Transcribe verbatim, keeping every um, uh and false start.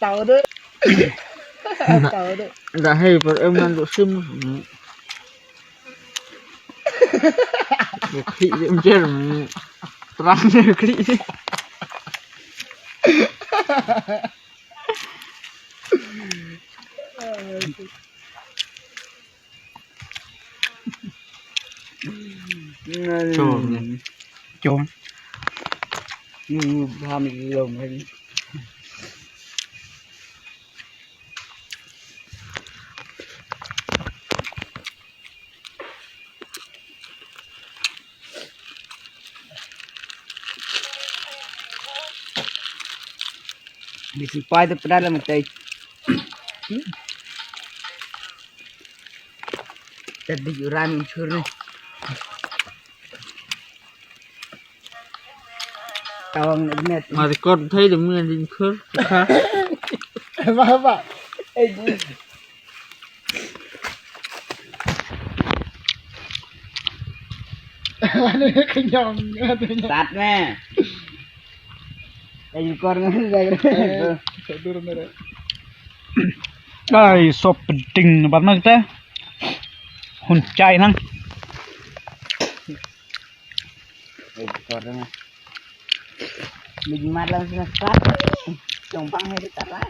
Tau deh. Tau deh. Dah hei per em nan duk sim. Dah klik deh menjer. Terang deh klik deh. Chôm. Chôm. Ngu ngu bha mi lom hen. Bisin pai tu pedal lah metai. Tadi uran chur ni. Tawang net. Ma record thai demi yang din chur. Apa apa? Eh. Anu kenyang. Tat me. Eh, record ngan dah. Eh, sadur mere. Ai, sop penting na barna kita. Hun chai nang. Eh, record ngan. Ni jimat lang sini sat. Jong bang ni tak lah.